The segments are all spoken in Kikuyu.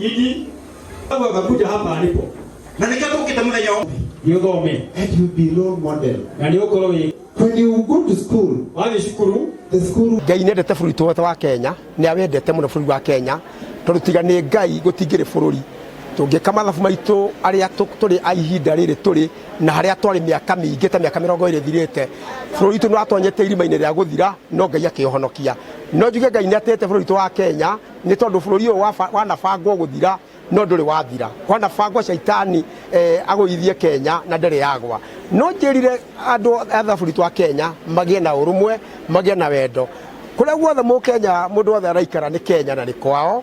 Gidi akakuja hapa alipo. Na nĩkĩo tũkĩte mũthenya wa Nĩ ũthome. And you'll be role model. Na nĩ ũkorwo wĩ When you go to school, wathiĩ cukuru. the school Ngai nĩendete bũrũri wothe wa Kenya, nĩ awendete mũno bũrũri wa Kenya, tondũ tiga nĩ Ngai gũtingĩrĩ bũrũri. Tũngĩka mathabu maitũ arĩa tũrĩ a ihinda rĩrĩ tũrĩ na harĩa twarĩ mĩaka mĩingĩ ta mĩaka 20 ĩthirĩte, bũrũri witũ nĩ watonyete irima-inĩ rĩa gũthira, no Ngai akĩũhonokia. No njuge Ngai nĩ atĩĩte bũrũri witũ wa Kenya, nĩ tondũ bũrũri ũyũ wanabangwo gũthira, no ndũrĩ wathira. Kwanabangwo caitani agũithie Kenya na ndĩrĩ yagwa. No njĩrire andũ a bũrũri witũ wa Kenya magĩe na ũrũmwe, magĩe na wendo. Kũrĩa guothe Mũkenya mũndũ wothe araikara nĩ Kenya na nĩ kwao,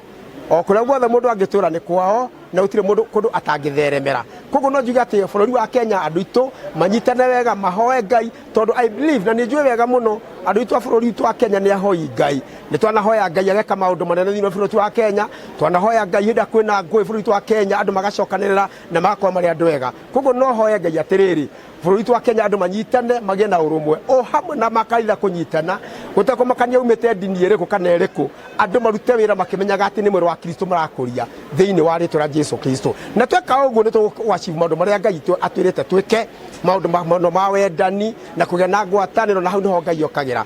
o kũrĩa guothe mũndũ angĩtũra nĩ kwao, na gũtirĩ mũndũ kũndũ atangĩtheremera. Koguo no njuge atĩ bũrũri wa Kenya andũ aitũ manyitane wega, mahoe Ngai, tondũ I believe na nĩ njũĩ wega mũno andũ aitũ a bũrũri witũ wa Kenya nĩ ahoi Ngai. Nĩ twanahoya Ngai ageka maũndũ manene thĩinĩ wa bũrũri witũ wa Kenya, twanahoya Ngai hĩndĩ ĩrĩa kwĩna ngũĩ bũrũri witũ wa Kenya andũ magacokanĩrĩra na magakorwo marĩ andũ ega. Koguo no hoye Ngai atĩrĩrĩ, bũrũri witũ wa Kenya andũ manyitane magĩe na ũrũmwe o hamwe na makanitha kũnyitana, gũtekũmakania umĩte ndini ĩrĩkũ kana ĩrĩkũ, andũ marute wĩra makĩmenyaga atĩ nĩ mwĩrĩ wa Kristo marakũria thĩinĩ wa rĩtwa rĩa Jesu Kristo. Na tweka ũguo nĩ tũgũ achieve maũndũ marĩa Ngai atwĩrĩte twĩke, maũndũ ma wendani na kũgĩa na ngwatanĩro, na hau nĩho Ngai okagĩra.